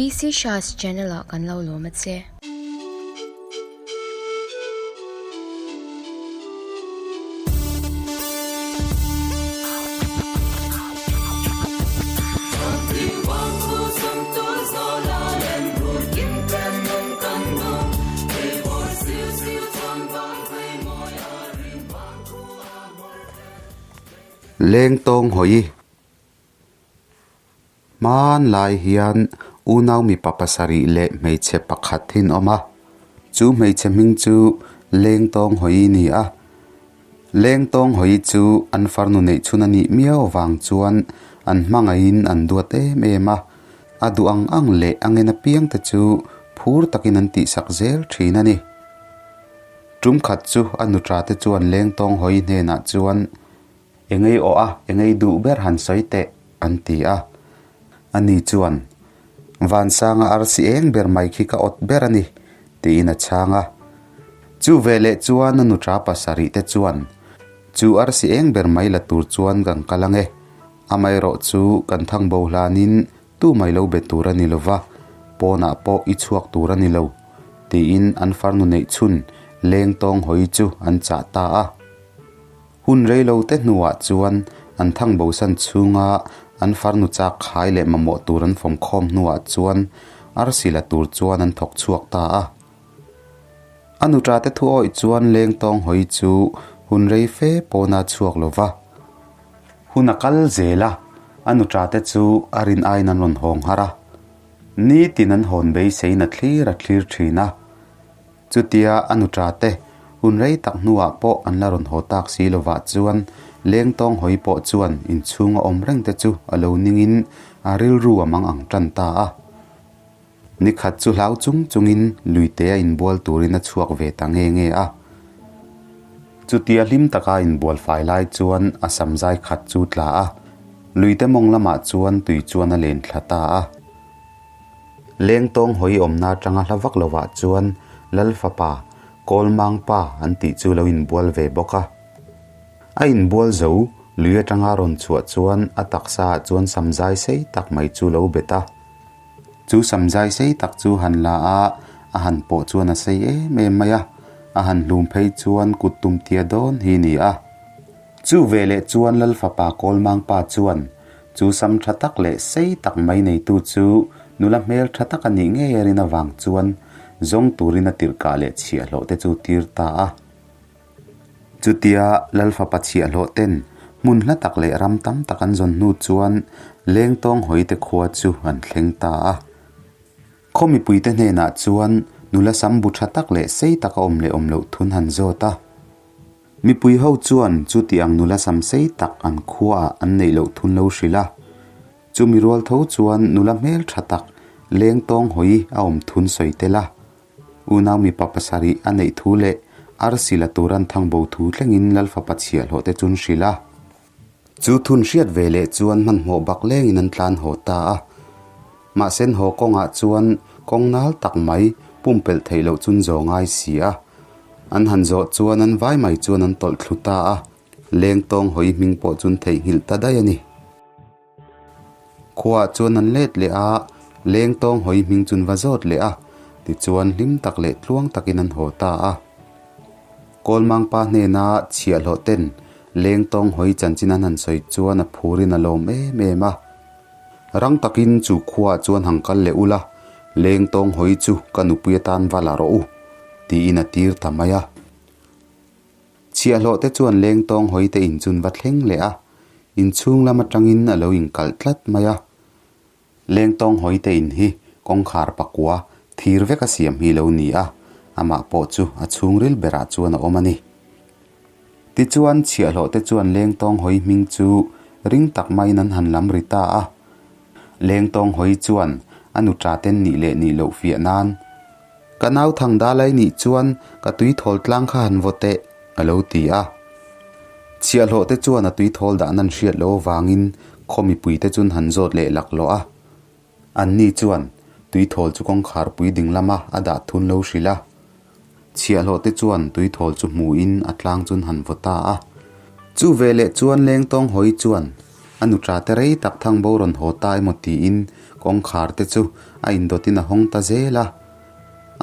PC Shah's channel ah kan lo lawm a che. Leng tawng hawi. Hmanlai hian unau mipa pasarih leh hmeichhe pakhat hi an awm a, chu hmeichhe hming chu Leng tawng hawi a ni a. Leng tawng hawi chu an farnu neih chhun a nih miau avang chuan an hmangaihin an duat em em a, a duh ang ang leh a ngen apiang te chu phur takin an tihsak zel thin a ni. Tum khat chu a nuṭa te chuan leng tawng hawi hnenah chuan, Engei awh a, engei duh ber han sawi teh, an ti a. Ani chuan, Vansanga arsi eng ber mai khi ka awt ber a ni, tiin a chhang a. Chu veleh chuan a nuṭa pasarih te chuan, Chu arsi eng ber mai la tur chuan kan kal ang e. Amaherawh chu kan thangbo hlanin Tu mai lo be tur a ni lova, pawnah pawh i chhuak tur a ni lo, tiin an farnu neih chhun leng tawng hawi chu an chah ta a. Hun rei lo te hnuah chuan an thang bosan chhunga an farnu chak khai leh mamawh tur an fawm khawm hnuah chuan arsi la tur chuan an thawk chhuak ta a. A nuṭa te thu awih chuan leng tawng hawi chu hun rei fe pawna chhuak lova. Hun a kal zel a, a nuṭa te chu a rin aiin an rawn hawng har a. Nitin an hawn beiseiin a thlir a thlir thin a. Chutia a nuṭa te hun rei tak hnuah pawh an la rawn haw tak si lovah chuan leng tawng hawi pawh chuan inchhung a awm reng te chu a lo ningin a rilru a mang ang tan ta a. Ni khat chu hlau chung chungin luite a inbual turin a chhuak ve ta nge nge a. Chutia hlim taka inbual fai lai chuan a sam zai khat chu tla a, luite mawng lamah chuan tui chuan a len thla ta a. Leng tawng hawi awmna atanga hla vak lovah chuan Lal fapa, Kawlmang pa an tih chu lo inbual ve bawk a. A inbual zo, lui atanga rawn chhuah chuan a taksa ah chuan sam zai sei tak mai chu lo bet a. Chu samzai sei tak chu han la a, a han pawh chuan a sei em em mai a, a han hlum phei chuan kut tum tia dawn hi ni a. Chu veleh chuan Lal fapa Kawlmang pa chuan chu sam tha tak leh sei tak mai neitu chu nula hmel tha tak a nih ngei a rin avang chuan zawng turin a tirhkah leh chhiahhlawh te chu tir ta a. Chutia Lal fapa chhiahhlawh ten hmun hla tak leh ram tam tak an zawn hnu chuan Lengtawng hawite khua chu an thleng ta a. Khaw mipuite hnenah chuan nula sam bu tha tak leh sei tak a awm leh awm loh thun han zawt a. Mipui ho chuan chuti ang nula sam sei tak an khuaah an neih loh thun lo hrilh a. Chumi rual tho chuan nula hmel tha tak Lengtawng hawi a awm thun sawi tel a. Unau mipa pasarih a neih thu leh arsi la tur an thang bo thu thlengin Lal fapa chhiahhlawh te chun hrilh a. Chu thun hriat ve leh chuan hmanhmawh bak lengin an tlan haw ta a. Mahsen haw kawngah chuan kawng nal tak mai pumpelh theih loh chun zawh ngai si a. An han zawh chuan an vai mai chuan an tawlh thlu ta a. Leng tawng hawi hming pawh chun theihnghilh ta daih a ni. Khuaah chuan an let leh a, leng tawng hawi hming chun va zawt leh a, tichuan hlim tak leh tluang takin an haw ta a. Kawlmang pa hnena chhiahhlawh ten leng tawng hawi chanchin an han sawi chuan a phurin a lawm em em a. Rang takin chu khuaah chuan han kal leh ula, leng tawng hawi chu ka nupui atan va la rawh u, tiin a tir ta mai a. Chhiahhlawh te chuan leng tawng hawi te inchun va thleng leh a, inchhung lam atangin a lo inkalh tlat mai a. Leng tawng hawi te in hi kawngkhar pakua thir vek a siam hi lo ni a, amah pawh chu a chhungril berah chuan a awm a ni. Tichuan chhiahhlawh te chuan leng tawng hawi hming chu ring tak maiin an han lam ri ta a. Leng tawng hawi chuan a nuṭa ten nih leh nih loh fiah nan Ka nau thang dalai nih chuan ka tui thawl tlang kha han vaw teh, a lo ti a. Chhiahhlawh te chuan a tui thawl dah nan hriat loh avangin khaw mipui te chun han zawt leh laklawh a. Anni chuan tui thawl chu kawngkhar pui ding lama a dah thun lo hrilh a. Chhiahhlawh te chuan tui thawl chu hmuin a tlang chun han vaw ta a. Chu veleh chuan lengtawng hawi chuan. A nuṭa te rei tak thang bo rawn haw ta emaw tiin kawngkhar te chu a indawtin a hawng ta zel a.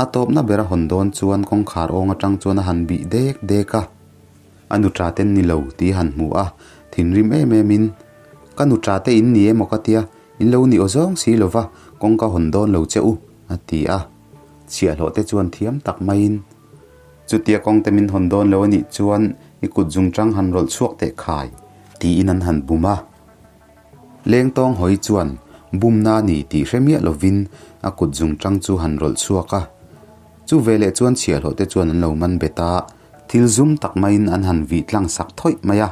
A tawpna ber a hawn dawn chuan kawngkhar awng atang chuan a han bih dek dek a. A nuṭa ten ni lo tih a han hmu a, thinrim em em in, Ka nuṭa te in ni emaw ka tia, in lo ni aw zawng si lova kawng ka hawn dawn lo che u, a ti a. Chhiahhlawh te chuan thiam tak maiin, Chutia kawng te min hawn dawn lo a nih chuan i kut zungchang han rawlh chhuak teh khai, tiin an han bum a. Lengtawng hawi chuan bumna a ni tih hre miah lovin a kut zungchang chu han rawlh chhuak a. Chu veleh chuan chhiahhlawh te chuan an lo man bet a, thil zum tak maiin an han vih tlang sak thawih mai a.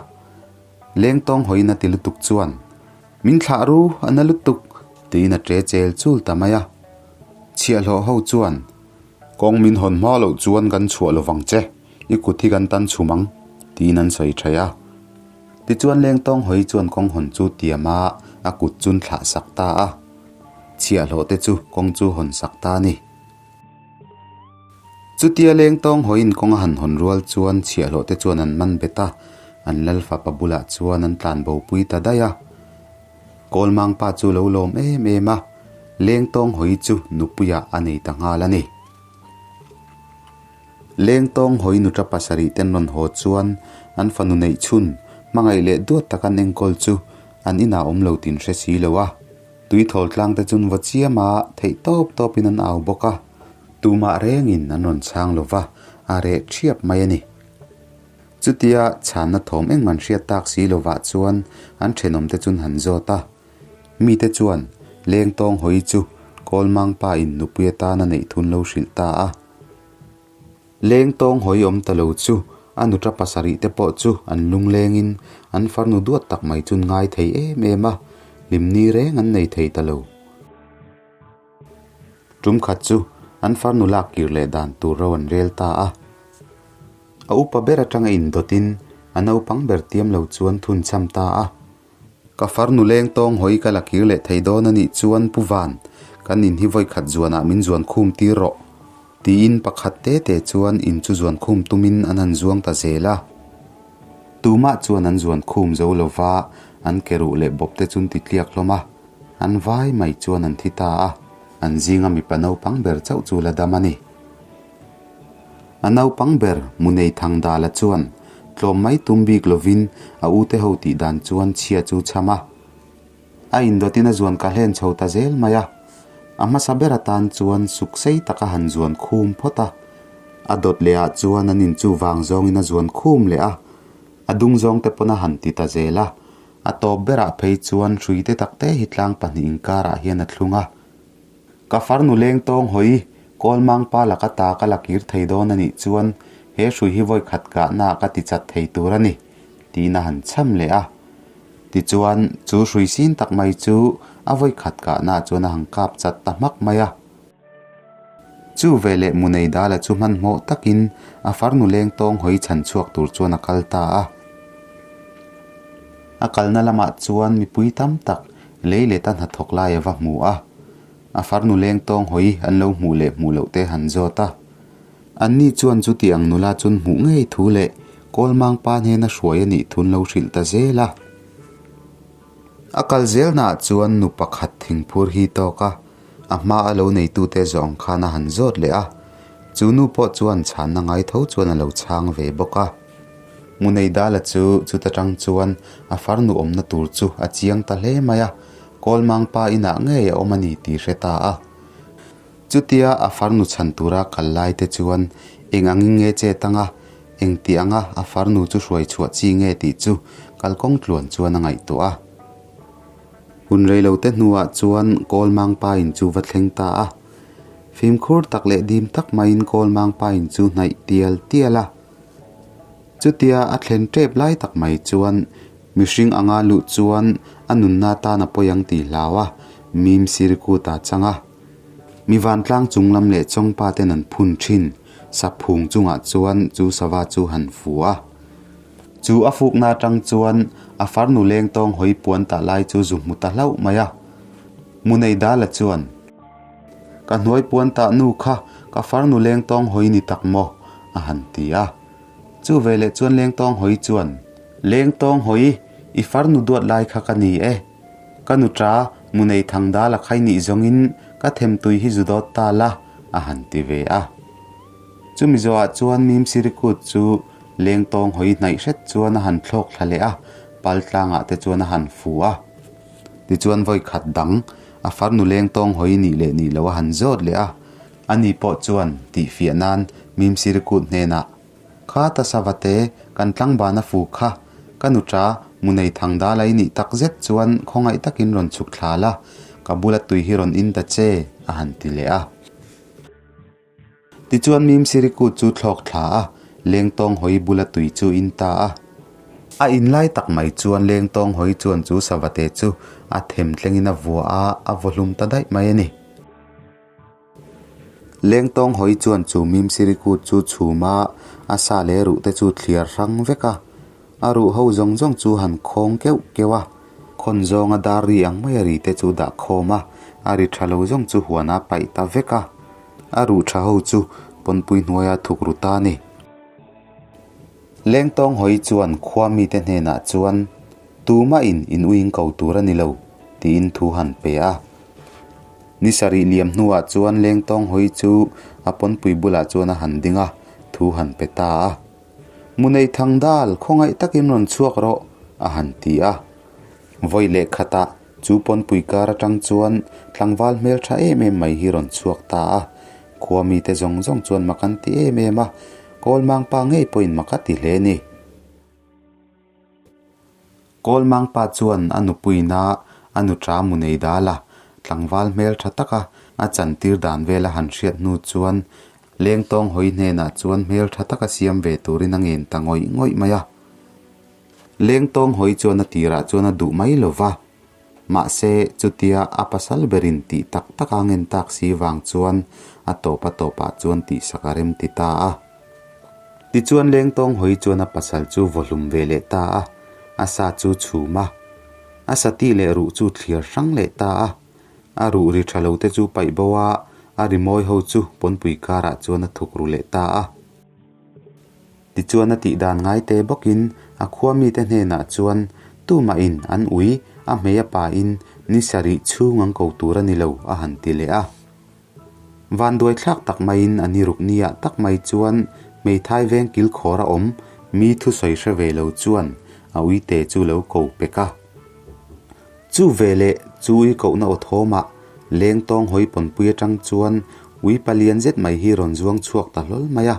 Lengtawng hawiin a ti lutuk chuan, Min thlah ru, a na lutuk, tiin a ṭe chel chul ta mai a. Chhiahhlawh ho chuan, Kawng min hawn hma loh chuan kan chhuah lovang che, i kut hi kan tan chhum ang, tiin an sawi ṭhaih a. Tichuan Lengtawng hawi chuan kawng hawn chu tiam a, a kut chun thlah sak ta a. Chhiahhlawh te chu kawng chu hawn sak ta a ni. Chutia Lengtawng hawiin kawng a han hawn rual chuan chhiahhlawh te chuan an man bet a, an lal fapa bulah chuan an tlan bopui ta daih a. Kawlmang pa chu lo lawm em em a, Lengtawng hawi chu nupuiah a nei ta nghal a ni. Lengtawng hawi nuṭa pasarih ten rawn haw chuan an fanu neih chhun hmangaih leh duat tak an enkawl chu an inah awm lo tin hre si lo a. Tui thawl tlang te chun vaw chiam a, theih tawp tawpin an au bawk a. Tumah rengin an rawn chhang lo va, a reh ṭhiap mai a ni. Chutia chhanna thawm engman hriat tak si lovah chuan an thenawmte chun han zawt a. Mite chuan Lengtawng hawi chu Kawlmang pa in nupui atana neih thun lo hrilh ta a. Lengtawng hawi awm ta lo chu a nuṭa pasarih te pawh chu an lunglengin an farnu duat tak mai chun ngai thei em em a, hlimni reng an nei thei ta lo. Tum khat chu an farnu lak kir leh dan tur ro an rel ta a. A upa ber atanga indawtin a naupang ber tiam lo chuan thun cham ta a. Ka farnu leng tawng hawi ka la kir leh thei dawn a nih chuan Pu Van, kan in hi vawi khat zuanah min zuan khum tir rawh, tiin pakhat te te chuan in chu zuan khum tumin an han zuang ta zel a. Tumah chuan an zuan khum zo lova an ke ruh leh bawp te chun ti tliak hlawm a. An vai mai chuan an thi ta a, an zinga mipa naupang ber chauh chu la dam a ni. A naupang ber Munei Thangdala chuan tlawm mai tum bik lovin a ute ho tih dan chuan chhia chu chham a. A indawtin a zuan ka hlen chho ta zel mai a. A hmasa ber atan chuan suk sei tak a han zuan khum phawt a. A dawt leh ah chuan an in chu vang zawngin a zuan khum leh a. A dung zawng te pawn a han ti ta zel a. A tawp berah phei chuan hrui te tak te hi tlang pahnih inkarah hian a thlung a. Ka farnu leng tawng hawi, Kawlmang pa laka ta ka la kir thei dawn a nih chuan he hrui hi vawi khat kahna ah ka ti chat thei tur a ni, tiin a han chham leh a. Tichuan, chu hrui sin tak mai chu a vawi khat kahna ah chuan a han kap chat ta hmak mai a. Chu veleh Munei Dala chu hmanhmawh takin a farnu leng tawng hawi chhan chhuak tur chuan a kal ta a. A kalna lamah chuan mipui tam tak lei leta hnathawk lai a va hmu a. A farnu leng tawng hawi an lo hmuh leh hmuh loh te han zawt a. Anni chuan chuti ang nula chun hmuh ngei thu leh Kawlmang pa hnena hruai a nih thun lo hrilh ta zel a. A kal zelnaah chuan nu pakhat thingphur hi tawk a. A hma a lo neitute zawng khan a han zawt leh a, chu nu pawh chuan chhanna ngai tho chuan a lo chhang ve bawk a. Muneidala chu chuta tang chuan a farnu awmna tur chu a chiang ta hle mai a, Kawlmang pa inah ngei a awm a ni tih hre ta a. Chutia a farnu chhan tura kal lai te chuan eng angin nge chet anga, eng tih anga a farnu chu hruai chhuah chi nge tih chu kalkawng tluan chuan a ngaihtuah a. Hun reilote hnuah chuan Kawlmang pa in chu va thleng ta a. Fimkhur tak leh dim tak maiin Kawlmang pa in chu hnaih tial tial a. Chutia a thlen tep lai tak mai chuan mihring anga luh chuan a nunna tan a pawi ang tih hlau a, mim sirikut a chang a. Mi vantlang chung lam leh chawngpa ten an phun thin saphung chungah chuan chu sava chu han fu a. Chu a fukna atang chuan a farnu leng tawng hawi puan tah lai chu zu hmu ta hlauh mai a. Munei Dala chuan, Ka hnuai puan tah nu kha ka farnu leng tawng hawi ni tak maw? a han ti a. Chu veleh chuan leng tawng hawi chuan, Leng tawng hawi? I farnu duat lai kha ka ni e. Ka nuṭa Munei Thangdala khai nih zawngin ka themtui hi zu dawt ta la, a han ti ve a. Chumi zawhah chuan Mimsirikut chu lengtawng hawi hnaih hret chuan a han thlawk thla leh a, pal tlangah te chuan a han fu a. Tichuan vawi khat dang a farnu lengtawng hawi nih leh nih loh a han zawt leh a. Ani pawh chuan tihfiah nan Mimsirikut hnenah, Kha ta savate, kan tlangbana fu kha, ka nuṭa Munei Thangdala i nih tak zet chuan khawngaih takin rawn chhuk thla la, ka bula tui hi rawn in ta che, a han ti leh a. Tichuan Mimsirikut chu thlawk thla a, lengtawng hawi bula tui chu in ta a. A in lai tak mai chuan lengtawng hawi chuan chu savate chu a them tlengin a vua a, a vaw hlum ta daih mai a ni. Lengtawng hawi chuan chu Mimsirikut chu chhum a, a sa leh ruh te chu thliar hrang vek a. A ruh ho zawng zawng chu han khawng keuh keuh a, khawn zawnga dar ri ang mai a ri te chu dah khawm a, a ri tha lo zawng chu huan a paih ta vek a. A ruh tha ho chu pawnpui hnuaia thuk ru ta a ni. Lengtawng hawi chuan khua mite hnenah chuan Tumah in in uiin ko tur a ni lo tiin thu han pe a. Ni sarih liam hnuah chuan Lengtawng hawi chu a pawnpui bulah chuan a han ding a, thu han pe ta a. Munei Thangdal, khawngaih takin rawn chhuak rawh, a han ti a. Vawi leh khatah chu pawnpui kar atang chuan tlangval hmel tha em em mai hi rawn chhuak ta a. Khua mite zawng zawng chuan mak an ti em em a, Kawlmangpa ngei pawhin mak a ti hle a ni. Kawlmangpa chuan a nupuina a nuṭa mu nei dal a, tlangval hmel ṭha taka a chantir dan vel a han hriat hnu chuan Lengtawng hawi hnenah chuan hmel ṭha taka siam ve turin a ngen ta ngawih ngawih mai a. Lengtawng hawi chuan a tirah chuan a duh mai lo va, mahse chutia a pasal berin tih tak taka ngen tak si vang chuan a tawp a tawpah chuan tihsak a rem ti ta a. Tichuan Lengtawng hawi chuan a pasal chu vawhlum ve leh ta a, a sa chu chhum a, a sati leh ruh chu thliar hrang leh ta a, a ruh ri tha lo te chu paih bo a, a ri mawi ho chu pawnpui karah chuan a thuk ru leh ta a. Tichuan a tih dan ngai te bawkin a khua mite hnenah chuan tumahin an ui a hmei a pain ni sarih chhung an ko tur a ni lo a han ti leh a. Vanduai thlak tak maiin a ni ruk niah tak mai chuan hmeithai veng kil khawr a awm mi thusawi hre ve lo chuan a uite chu lo ko pek a. Chu ve leh chu ui kohna aw thawmah leng tawng hawi pawnpui atang chuan ui palian zet mai hi rawn zuang chhuak ta hlawl mai a.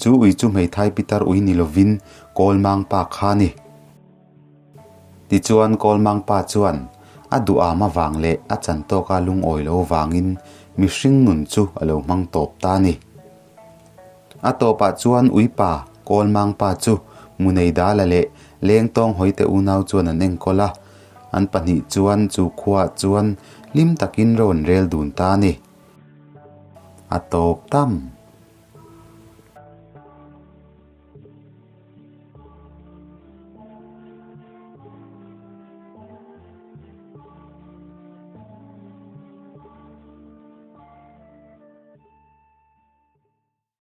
Chu ui chu hmeithai pitar ui ni lovin Kawlmang pa kha a ni. Tichuan Kawlmang pa chuan a duham avang leh a chan tawka lungawi lo vangin mihring nun chu a lo hmang tawp ta a ni. A tawpah chuan uipa Kawlmang pa chu Muneidala leh Lengtawng hawite unau chuan an enkawl a, an pahnih chuan chu khuaah chuan hlim takin ro an rel dun ta a ni. A tawp tam.